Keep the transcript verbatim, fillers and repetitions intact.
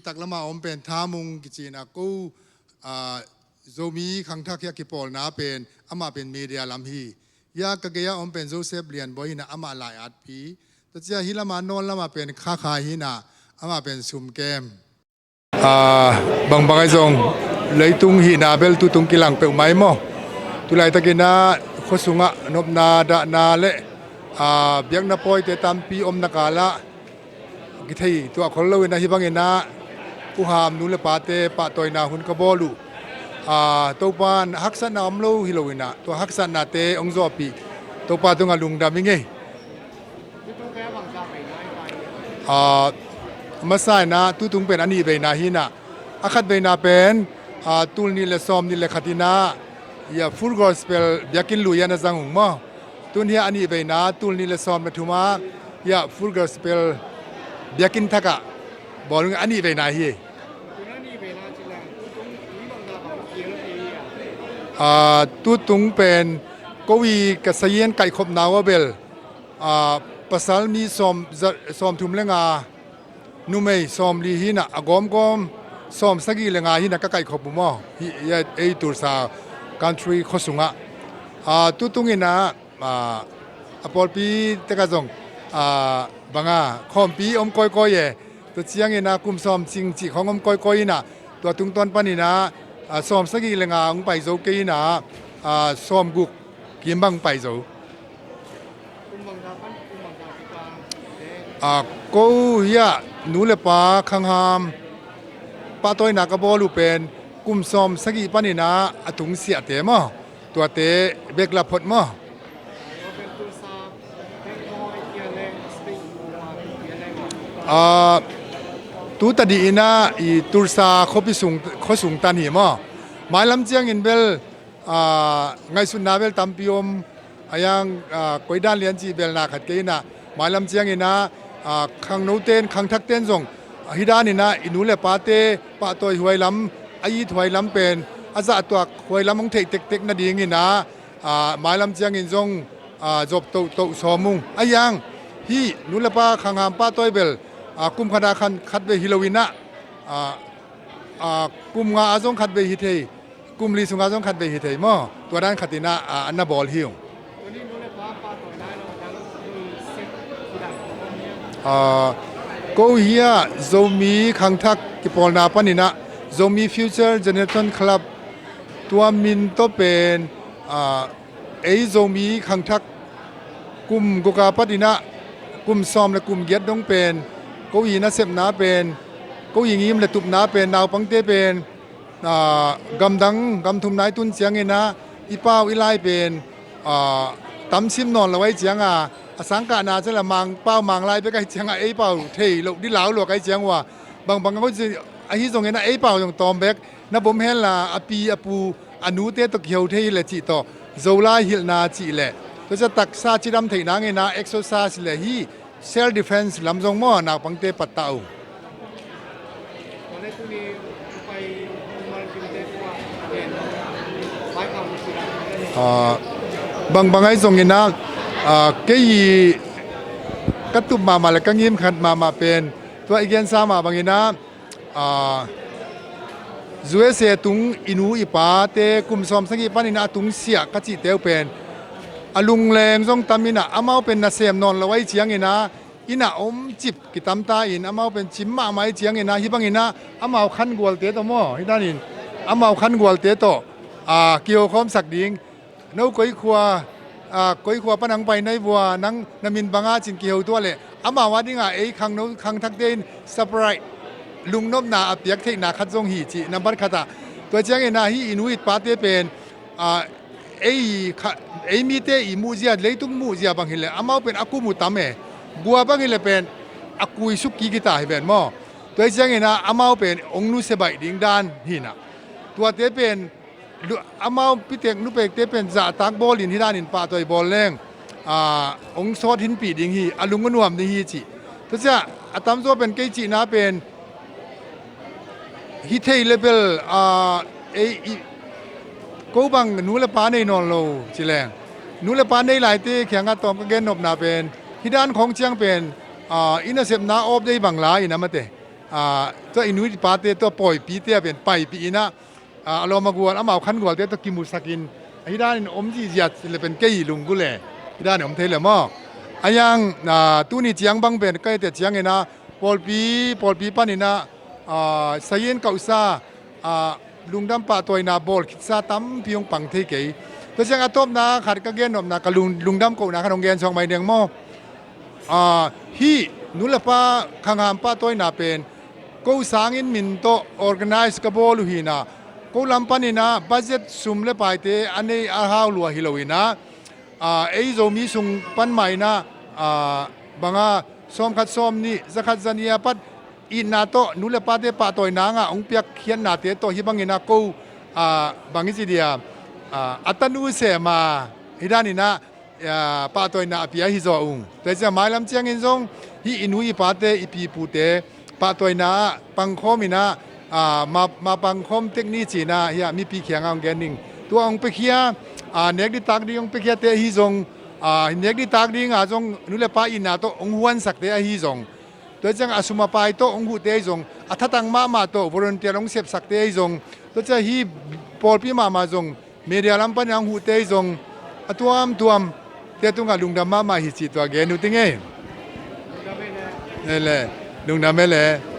Taklama om pen Thamung kici-in ah ko, ah, Zomi khangthak hi-a kipawlna pen amah pen media lam hi. Hi-a ka gei-a om pen Joseph Lianbawi hi-in ah amah lai-atpi. Tua ciang hih lama nawn lama pen Kha Khai hi-in ah amah pen sumkem. Ah, bangbang ahi zong leitung hihna bel tutung kilang peuhmah hi maw. Tulaitakin ah khua sungah nopna dahna le, ah, biakna pawite tampi omna kal ah kithei tuah khol loin ah hih bangin ah U Ham nu le pate pahtawina hun ka bawl uh. Ah, Topa'n haksatna om lo hi loin ah tua haksatnate hong zawhpih Topa tungah lungdam ing ei. Ah, masa in ah tutung pen a nih veina hi-in ah, a khat veina pen, ah, tul nih le sawm nih le khat in ah, hi-a Full Gospel biakinn lui-ah na zang ung maw. Tun hi-a a nih veina tul nih le sawm le thum ah, hi-a Full Gospel biakinn thak ah bawl ung, a nih veina hi. Ah, tutung pen ko i ka sayian kaihkhopna uh a bel, ah, pasal mi sawm, za-, sawmthum le nga, numei sawmli hi-in ah, a gawmgawm sawmsagih le nga hi-in ah ka kaihkhop uh maw. Hih, hih ei Tulsa country khua sungah. Ah, tutung in ah, ah, a pawlpi tekah zong, ah, banga khawmpi om kawikawi e. Tua ciangin ah kum sawm cing cih khawng om kawikawi in ah, tua tungtawn panin ah, ah, sawmsagih le nga hong pai zo kei in ah, ah, sawmguk kim bang pai zo. Ah, ko hi-a nu le pa khangham pahtawina ka bawl uh pen kum sawmsagih panin ah a tungsiahte maw. Tuate bek la phot maw. Ah, tu tadih in ah i Tulsa khuapi sung, khua sung tan hi maw. Mailam ciangin bel, ah, ngaihsutna bel tampi om, a yang, ah, koi dan lian cih bel na khat kei in ah, mailam ciangin ah, ah, khangnote in, khangthakte in zong, ah, hih danin ah i nu le pate pahtawi huai lam, a it huai lam pen, a zahtuak huai lam hong theih tektek nadingin ah, ah, mailam ciangin zong, ah, zop tohtoh sawm ung. A yang, hih nu le pa khangham pahtawi bel, ah, kum khat ah khan khat vei hi loin ah, ah, ah, kum nga ah zong khat vei hi thei, kum li sungah zong khat vei hi thei maw. Tua dan khat in ah, ah, na bawl hi ung. Ah, ko hi-a Zomi khangthak kipawlna panin ah Zomi Future Generation Club, tua min tawh pen, ah, ei Zomi khangthak kum guk a patin ah kum sawm le kum giat dong pen ko i nasepna pen, ko i ngim le tupna pen, naupangte pen, ah, gamdang gam thumna i tun ciangin ah i pau i lai pen, ah, tam sim nawn lo ahih ciangin ah, a sangkahna ciang la mang, pau mang lai bek ahih ciangin ah ei pau thei loh ding lau lua ka hih ciang uh ah, bangbang ahi zongin ah ei pau zong tawm bek, na bawm hen la a pi a pu a nute tawh kiho thei hi leh cih tawh, Zolai hilhna cih leh, tua ciang taksa cidam theih nangin ah exercise le hih self defense lam zong maw, naupangte pattah uh. Ah, bangbang ahi zongin ah, ah, kei i ka tup mahmah le ka ngim khat mahmah pen, tua i gensa mah bangin ah, ah, U S A tung i nu i pate kum sawmsagih panin ah a tungsiah ka cihte uh pen, a lungleng zong tam in ah, amau pen nasem nawn lo ahih ciangin ah, inn ah om cip kitamta in, amau pen cim mahmah ahih ciangin ah, hih bangin ah amau khangualte tawh maw, hih danin amau khangualte tawh, ah, kiho khawmsak ding. No koi khua, ah, koi khua pan hong pai na hi vua, nang na min bang a ci-in kiho tuah leh, amau a dingin ei khangno khangthakte in surprise, lungnopna a piak theihna khat zong hi cih, nambat khat ah. Tua ciangin ah hih i nu i pate pen, ah, ei kha, ei mite i muhzia, leitung muhzia bang hi leh amau pen a kum uh tam e. Gua bang hi leh pen a kui suk kik hi ta hi ven maw. Tua hi ciangin ah amau pen hong nusia baih ding dan hi-in ah, tuate pen lu-, amau pitek nupekte pen zahtak bawlin hih danin pahtawi bawl leng, ah, hong sawt hinpih ding hi, a lung a nuam ding hi cih. Tua ciang a tamzaw pen kei cihna pen, hi thei le bel, ah, ei, i, ko bang nu le pa nei nawn lo ci leng, nu le pa nei laite kiangah tawm ka gennopna pen, hih dan khawng ciang pen, ah, i nasepna awp dei bang la in a mate. ah, tua i nu i pate tua pawipite a pen paipih in ah, ah, a lawm a gual, amau khan gualte tua kimusakin, ahi danin om zihziat le pen kei lunggulh e, hi danin om thei le maw. A yang, ah, tuni ciang bang pen ka hihte ciangin ah pawlpi, pawlpi panin ah, ah, sayin kauhsa, ah, lungdam pahtawina bawl khitsa tampi hong pang thei kei. Tua ciang a tawpna khat ka gen nopna, ka lung, lungdam kohna khat hong gen suak mai deng maw. Ah, hih nu le pa khangham pahtawina pen ko sangin min tawh organize ka bawl uh hi in ah, ko lam panin ah budget sum le paite a nei a hau lua hi lo in ah, ah, ei Zomi sung pan mah in ah, ah, bang a sawmkhat sawmnih, zakhat zanih a pat itna tawh nu le pate pahtawina ngah hong piakkhiatnate tawh hih bangin ah ko, ah, bang i ci dia, ah, a tanu sem a, hi danin ah, ah, pahtawina a pia hi zaw ung. Tua hi ciang mailam ciangin zong hih i nu i pate, i pi i pute pahtawina ah pangkhawm in ah, ah, ma, ma pangkhawm tek ni ci in ah hih mipi kiangah hong gen ning. Tua hong piakhia, ah, nek ding tak ding hong piakhiate ahi zong, ah, nek ding tak ding a zong nu le pa itna tawh hong huansakte ahi zong, tua ciang a sum a pai tawh hong huhte ahi zong, a thatang mahmah tawh volunteer hong sepsakte ahi zong, tua ciang hih pawlpi mahmah zong media lam panin hong huhte ahi zong, a tuamtuam te tungah lungdam mahmah hi cih tua gen uh ting ei. Ele, lungdam ele.